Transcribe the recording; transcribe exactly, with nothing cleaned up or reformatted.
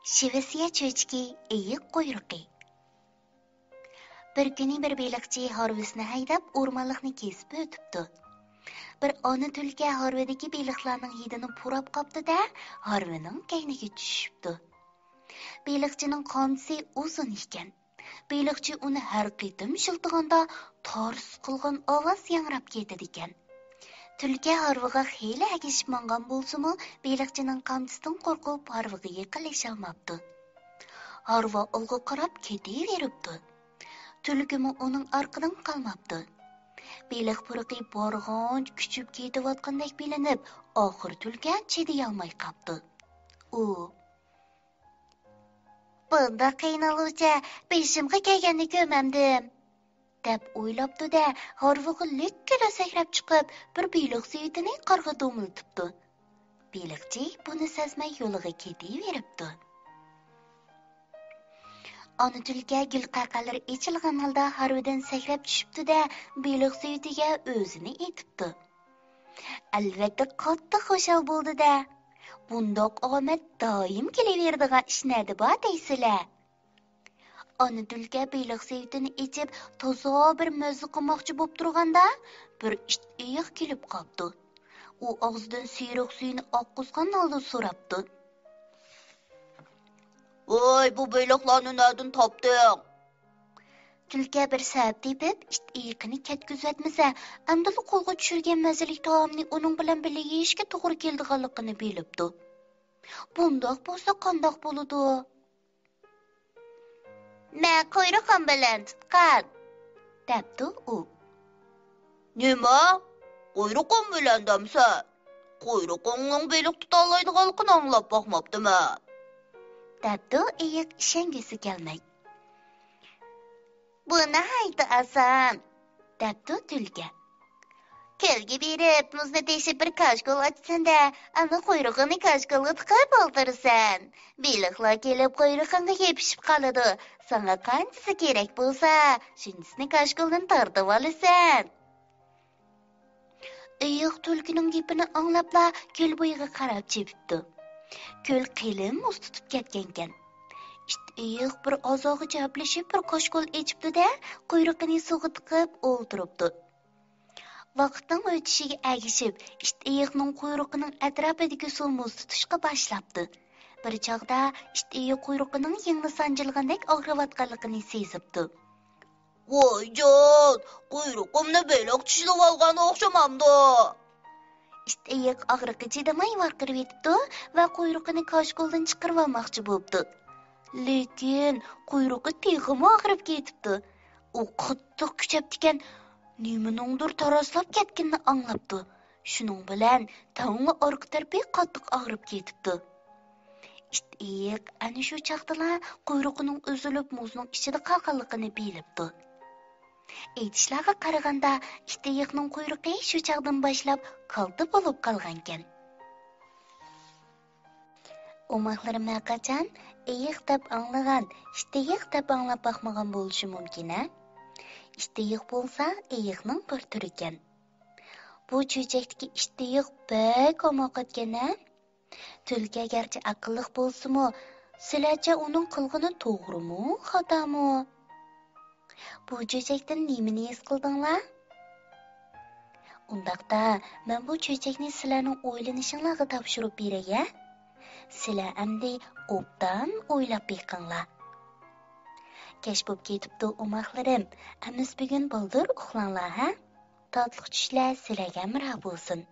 شىۋېتسىيە چۆچىكى، ئېيىق قۇيرۇقى. بىر كۈنى بىر بېلىقچى ھارۋىسىنى ھەيدەپ، ئورمانلىقنى كېسىپ ئۆتۈپتۇ. بىر ئانا تۈلكە ھارۋىدىكى بېلىقلارنىڭ ھىدىنى پۇراپ قاپتۇ-دە، ھارۋىنىڭ كەينىگە چۈشۈپتۇ. بېلىقچىنىڭ قامچىسى ئۇزۇن ئىكەن. بېلىقچى ئۇنى ھەر قېتىم شىلتىغاندا، تارس قىلغان ئاۋاز ياڭراپ كېتىدىكەن. تۈلكە ھارۋىغا خېلى ئەگىشىپ ماڭغان بولسىمۇ، بېلىقچىنىڭ قامچىسىدىن قورقۇپ، ھارۋىغا يېقىنلىشالماپتۇ. ھارۋا ئالغا قاراپ كېتىۋېرىپتۇ. تۈلكىمۇ ئۇنىڭ ئارقىدىن قالماپتۇ. بېلىق پۇرىقى بارغانچە كۈچىيىپ كېتىۋاتقاندەك بىلىنىپ، ئاخىر تۈلكە چىدىيالماي قاپتۇ. ئۇ، «بۇنداق قىينالغۇچە بېشىمغا كەلگەننى كۆرمەمدىم» دەپ ئويلاپتۇ-دە، ھارۋىغا لىككىدە سەكرەپ چىقىپ، بىر بېلىق سېۋىتىنى قارغا دومىلىتىپتۇ. بېلىقچى بۇنى سەزمەي يولىغا كېتىۋېرىپتۇ. ئانا تۈلكە گۈل قەقەلىرى ئېچىلغان ھالدا ھارۋىدىن سەكرەپ چۈشۈپتۇ-دە، بېلىق سېۋىتىگە ئۆزىنى ئېتىپتۇ. ئەلۋەتتە، قاتتىق خۇشال بولدى-دە. بۇنداق ئامەت دائىم كېلىۋېرىدىغان ئىش نەدە بار دەيسىلە؟ ئانا تۈلكە بېلىق سېۋىتىنى ئېچىپ، تازا بىر مەززە قىلماقچى بوپ تۇرغاندا، بىر ئىت ئېيىق كېلىپ قاپتۇ. ئۇ ئاغزىدىن سېرىق سۈيىنى ئاققۇزغان ھالدا سوراپتۇ. «ۋاي، بۇ بېلىقلارنى نەدىن تاپتىڭ؟» تۈلكە بىر سەۋەب تېپىپ، ئىت ئېيىقىنى كەتكۈزۈۋەتمىسە، ئەمدىلا قولغا چۈشۈرگەن مەززىلىك تائامنى ئۇنىڭ بىلەن بىللە يېيىشكە توغرا كېلىدىغانلىقىنى بىلىپتۇ. «بۇنداق بولسا قانداق بولىدۇ؟» «مەن قۇيرۇقۇم بىلەن تۇتقان» دەپتۇ ئۇ. «نېمە؟ قۇيرۇقۇڭ بىلەن دەمسەن؟ قۇيرۇقۇڭنىڭ بېلىق تۇتالايدىغانلىقىنى ئاڭلاپ باقماپتىمەن» دەپتۇ ئېيىق ئىشەنگۈسى كەلمەي. «بۇ ناھايىتى ئاسان» دەپتۇ تۈلكە. «كۆلگە بېرىپ، مۇزنى تېشىپ بىر كاچكۇل ئاچىسەن-دە، ئاندىن قۇيرۇقۇڭنى كاچكۇلغا تىقىپ ئولتۇرىسەن. بېلىقلار كېلىپ قۇيرۇقۇڭغا يېپىشىپ قالىدۇ. ساڭا قانچىسى كېرەك بولسا، شۇنچىسىنى كاچكۇلدىن تارتىۋالىسەن.» ئېيىق تۈلكىنىڭ گېپىنى ئاڭلاپلا كۆل بويىغا قاراپ چېپىپتۇ. كۆل قېلىن مۇز تۇتۇپ كەتكەنكەن. ئىت ئېيىق بىر ئازاغىچە ھەپلىشىپ بىر كاچكۇل ئېچىپتۇ-دە، قۇيرۇقىنى سۇغا تىقىپ ئولتۇرۇپتۇ. ۋاقىتنىڭ ئۆتۈشىگە ئەگىشىپ، ئىت ئېيىقنىڭ قۇيرۇقىنىڭ ئەتراپىدىكى سۇ مۇز تۇتۇشقا باشلاپتۇ. بىر چاغدا ئىت ئېيىق قۇيرۇقىنىڭ يىڭنە سانجىلغاندەك ئاغرىۋاتقانلىقىنى سېزىپتۇ. «ۋايجان، قۇيرۇقۇمنى بېلىق چىشلىۋالغان ئوخشىمامدۇ؟» ئىت ئېيىق ئاغرىقى چىدىماي ۋارقىرىۋېتىپتۇ ۋە قۇيرۇقىنى كاچكۇلدىن چىقىرىۋالماقچى بوپتۇ. لېكىن قۇيرۇقى تېخىمۇ ئاغرىپ كېتىپتۇ. ئۇ قاتتىق كۈچەپتىكەن، نېمىنىڭدۇر تاراسلاپ كەتكىنىنى ئاڭلاپتۇ. شۇنىڭ بىلەن تەڭلا ئارقا تەرىپى قاتتىق ئاغرىپ كېتىپتۇ. ئىت ئېيىق ئەنە شۇ چاغدىلا قۇيرۇقىنىڭ ئۈزۈلۈپ مۇزنىڭ ئىچىدە قالغانلىقىنى بىلىپتۇ. ئېيتىشلارغا قارىغاندا، ئىت ئېيىقنىڭ قۇيرۇقى شۇ چاغدىن باشلاپ كالتە بولۇپ قالغانىكەن. ئوماقلىرىم ھەرقاچان ئېيىق دەپ ئاڭلىغان، ئىت ئېيىق دەپ ئاڭلاپ باقمىغان بولۇشى مۇمكىن ھە؟ ئىت ئېيىق بولسا ئېيىقنىڭ بىر تۈرىكەن. بۇ چۆچەكتىكى ئىت ئېيىق بەك ئوماق ئىكەن ھە؟ تۈلكە گەرچە ئەقىللىق بولسىمۇ، سىلەرچە ئۇنىڭ قىلغىنى توغرىمۇ، خاتامۇ؟ بۇ چۆچەكتىن نېمىنى ھېس قىلدىڭلار؟ ئۇنداقتا، مەن بۇ چۆچەكنى سىلەرنىڭ ئويلىنىشىڭلارغا تاپشۇرۇپ بېرەي ھە؟ سىلەر ئەمدى ئوبدان ئويلاپ بېقىڭلار. كەچ بوپ كېتىپتۇ ئوماقلىرىم، ئەمىسە بۈگۈن بالدۇر ئۇخلاڭلار ھە؟ تاتلىق چۈشلەر سىلەرگە ھەمراھ بولسۇن.